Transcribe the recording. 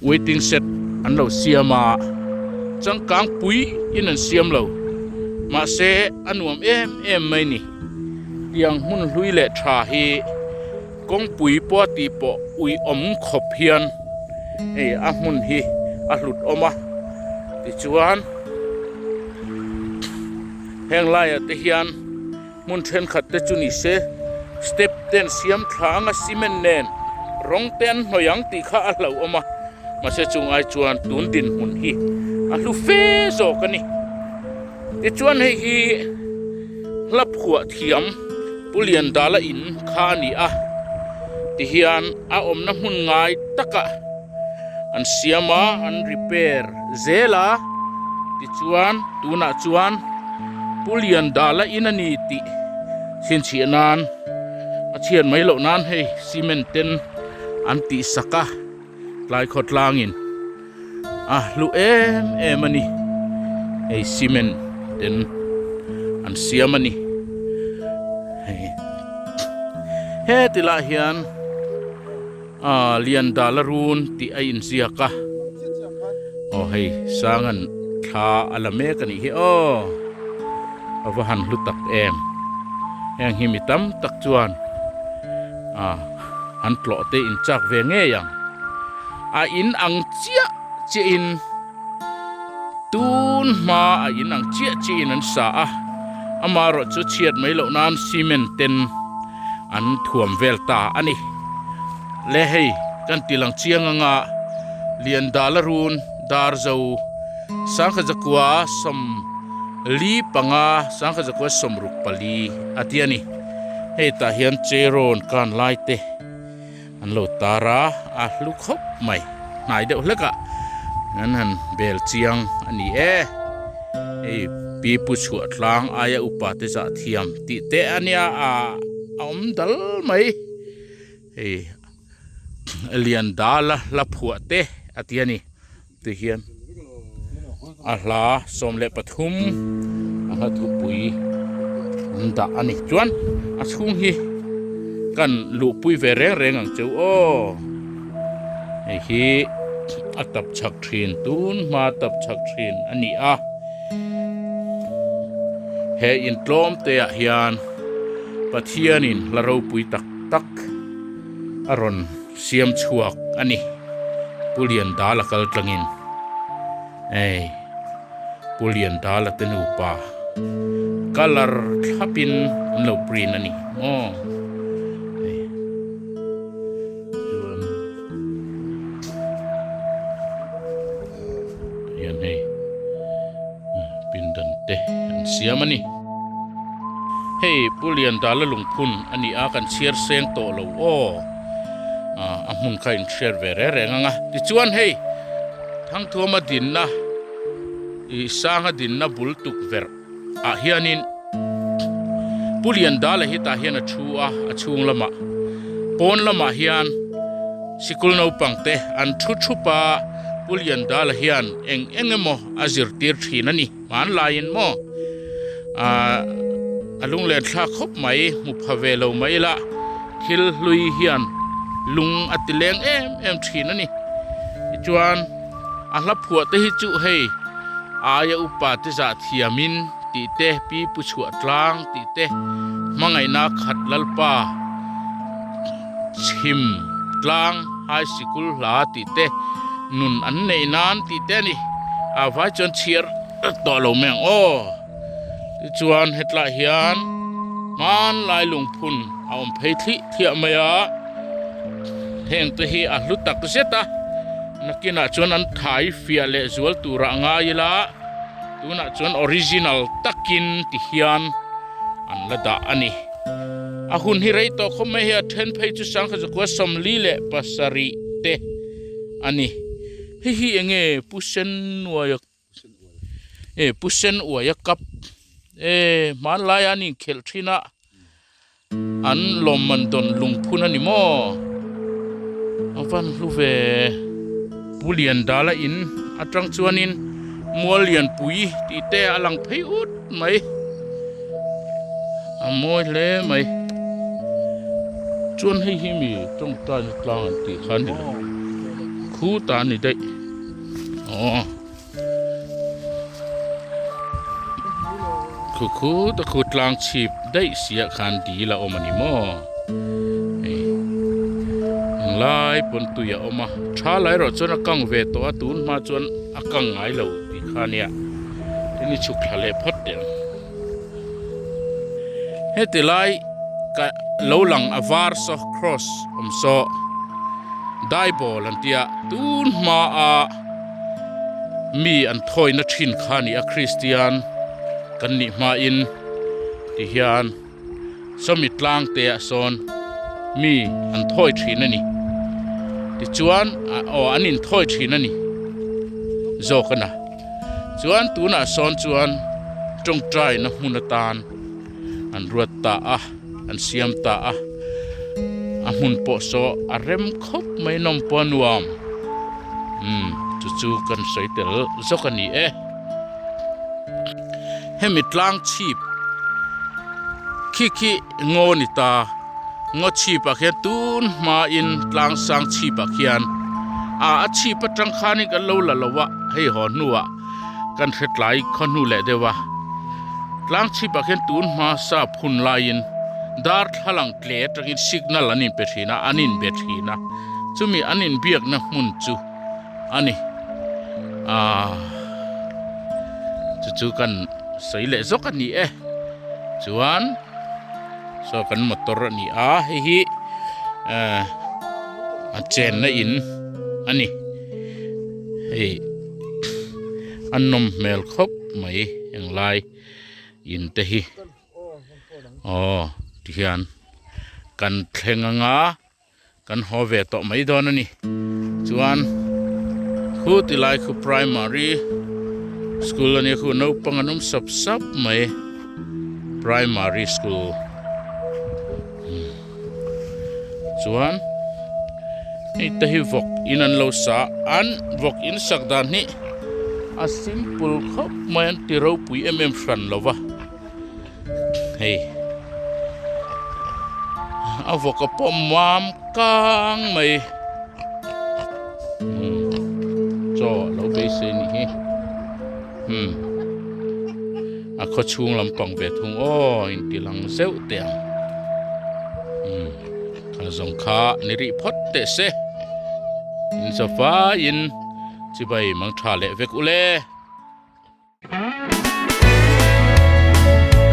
Waiting shed an lo siam a, changkang pui in an siam lo. Mahse a nuam em em mai ni. Tiang hmun hlui leh tha hi kawngpui pawh a tih pawh ui awm khawp hian hei a hmun hi a hlut awm a. Tichuan heng laiah te hian hmun thenkhat te chu ni se step te an siam thla anga cement nen rawng te an hnawih ang tih kha a hlauhawm a mahse chung ai chuan tun dinhmun hi a hlu fe zawk a ni tichuan hei hi hla phuah thiam Pu Liandala in kha a ni a tihian a awmna hmun ngai takah an siam a an repair zel a tichuan tunah chuan Pu Liandala in a ni tih chhinchhiah nan a chhiat mai loh nan hei cement ten an tih sak a tlai khaw tlangin a hlu em em a ni hei cement ten an siam a ni hei heti lah hian. Aaa Liandala run tih a inziak a, aw hei Sangan thla a la mek a nih hi aw, a va han hlu tak em, heng hi mi tam tak chuan aa han tlawh te in chak ve ngei ang, a in ang chiah chiah in tun hma a in ang chiah chiah in an sa a, amaherawh chu chhiat mai loh nan cement ten. An thuam vel ta a ni. Le hei kan ti lang chiang anga Liandala run Darzo Sangha zakua 45 Sangha zakua 64 a ti a ni. Hei tah hian Cherawn kan lai te an lo tar a, a hlu khawp mai. Hnai deuh hlek ah an han bel chiang a ni e. Hei pi pu chhuah tlang aia upa te zah thiam tih te a nia a awm dal mai. Hei lian dala hla phuah te a ti a ni. Ti hian a hla 13 a hla thupui an dah a ni. Chuan a chhung hi kan luhpui ve reng reng ang cheu aw. Hei hi a tap chhak thin tun hma tap chhak thin a ni a. He intlawm te ah hian Pathianin hla ropui tak tak a rawn siam chhuak a ni. Pu Liandala kal tlangin hei Pu Liandala te nupa colour thlapin an lo print a ni maw hei chuan hian hei pindan te an siam a ni. Hei Pu Liandala lungphun a ni a kan chhiar seng tawh lo aw. A hmun kha in hriat ve reng reng ang a. Tichuan hei Thangthuama dinna ih Sanga dinna bul tukverh ah hianin Pu Liandala hi tah hian a thu a, a chhung lamah pawn lamah hian sikul naupang te an thu thup a, Pu Liandala hian eng eng emaw a zirtir thin a ni. Hmanlaiin maw ah a lunglen thlak khawp mai hmu pha ve lo mai ila thil hlui hian lung a ti leng em em thin a ni. Tichuan a hla phuah te hi chu hei aia upa te zah thiamin tih te pi pu chhuah tlang tih te hmangaihna khat lalpa chhim tlang high sikul hla tih te nun an neih nan tih te a ni a vai chuan chhiar tawh lo mai ang aw tichuan hetlaiah hian hmanlai lungphun a awm phei thlih thliah mai a heng te hi a hlu tak zet a nakinah chuan an thai fiah leh zual turah ngai ila tunah chuan original takin ti hian an la dah a ni. A hun hi rei tawh khawp mai hi a then phei chu sangkhat zakua 47 te a ni. Hei hi eng nge Pu Sennuaia e Pu Senuaia cup e hmanlaia an inkhelh thin a an lawmman dawn lungphun a ni maw? A van hlu ve. Pu Liandala in atang chuanin Mual Lianpui tih te a lang phei ut mai. A mawi hle mai. Chuan hei hi mi tawngtaina tlang an tih kha a ni lo. Khutah a ni daih aw khu khut a khu tlang chhip daih siah khan dil a awm a ni maw hei englai pawn tui a awm a tha lai erawh chuan a kang ve tawh a tun hma chuan a kang ngai lo tih kha a nia tin i chhuk thla leh phawt teh ang heti lai ka lo lang a var saw cross awm saw daibawl an tia tun hmaa mi an thawina thin kha a ni a kristian kan nih hmain tihian sawmi tlang te ah sawn mi an thawi thin a ni tichuan aw an inthawi thin a ni zawk a na chuan tunah sawn chuan tawngtai na hmun atan an ruat ta a an siam ta a a hmun pawh saw a rem khawp mai nawm pawh a nuam umm chu chu kan sawi tel zawk a ni e. Hemi tlang chhip khi khi ngaw ni ta ngaw chhip ah khian tun hmain tlang sang chhip ah khian ah a chhip atang khanin kan lo la lo a hei haw hnuah kan hre tlai khaw hnu leh deuh a tlang chhip ah khian tun hma sap hun laiin darthlalang tle atangin signal an inpe thin a an inbe thin a chumi an inbiakna hmun chu. a ni aaa chu chu kan sawi leh zawk a ni e chuan saw kan motor a ni a hei hi ehh a chenna in a ni hei a nawm hmel khawp mai englai in te hi aw tihian kan thleng anga. Kan haw ve tawh mai dawn a ni. Chuan khu ti lai khu primary school a nia khu naupang an awm sap sap mai primary school chuan hei te hi vawk in an lo sa an vawk in sak dan hi a simple khawp mai an ti ropui em em hran lo va. Hei a vawk a pawm mam kang mai umm chaw a lo beisei a nih hi umm a khaw chhung lampang ve thung aw inti lang zeuh teh ang umm kha zawng kha ni rih phawt teh se in za faiin chibai mang tha leh vek ule.